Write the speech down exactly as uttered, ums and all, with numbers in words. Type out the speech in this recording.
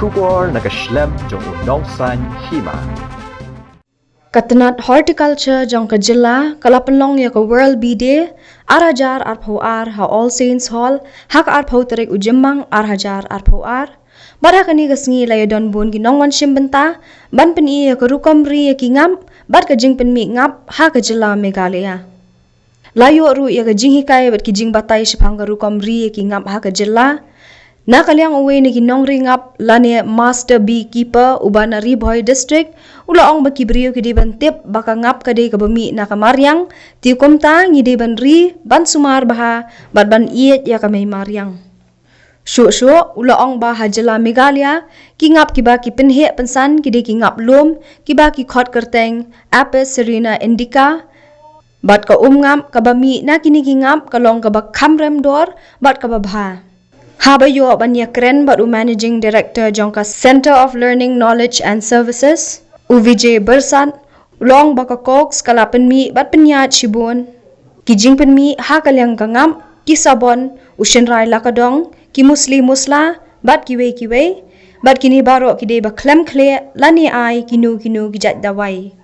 Khubor na ka shlem jong u nongsan hima. Ka tnat horticulture jong ka jylla ka la pynlong ïa ka World Bee Day ar hajar arphew ar ha All Saints Hall ha ka arphew tarik u Jymmang ar hajar arphew ar. Bad ha kane ka sngi la ïa don bun ki nongwan shim bynta ban pyni ïa ka rukom ri ïa ki ngap bad ka jingpynmih ngap ha ka jylla Meghalaya. La ïoh ruh ïa ka jinghikai bad ki jingbatai shaphang ka rukom ri ïa ki ngap ha ka jylla na ka liang uwei na ki nongri ngap lane master beekeeper uba na Ri Bhoi District. U la ong ba ki briew ki dei ban tip ba ka ngap ka dei kaba mih na ka mariang, te kumta ngi dei ban ri ban sumar bha bad ban ïeit ïa ka mei mariang. Shuh shuh u la ong ba ha jylla Meghalaya ki ngap kiba ki pynheh pynsan ki dei ki ngap lum kiba ki khot kyrteng Apis cerana indica. Bad ka um ngap kaba mih na kine ki ngap ka long kaba kham rem dor bad kaba bha. Haba ïoh ban ïakren bad u Managing Director jong ka Centre of Learning, Knowledge and Services, u Vijay Byrsat, u la ong ba ka Cox ka la pynmih bad pynïaid shibun ki jingpynmih ha ka liang ka ngap, ki sabon, u shynrai la ka dong, ki musli musla bad kiwei kiwei. Bad kine baroh ki dei ba khlem khleh lane ai kino kino ki jait dawai.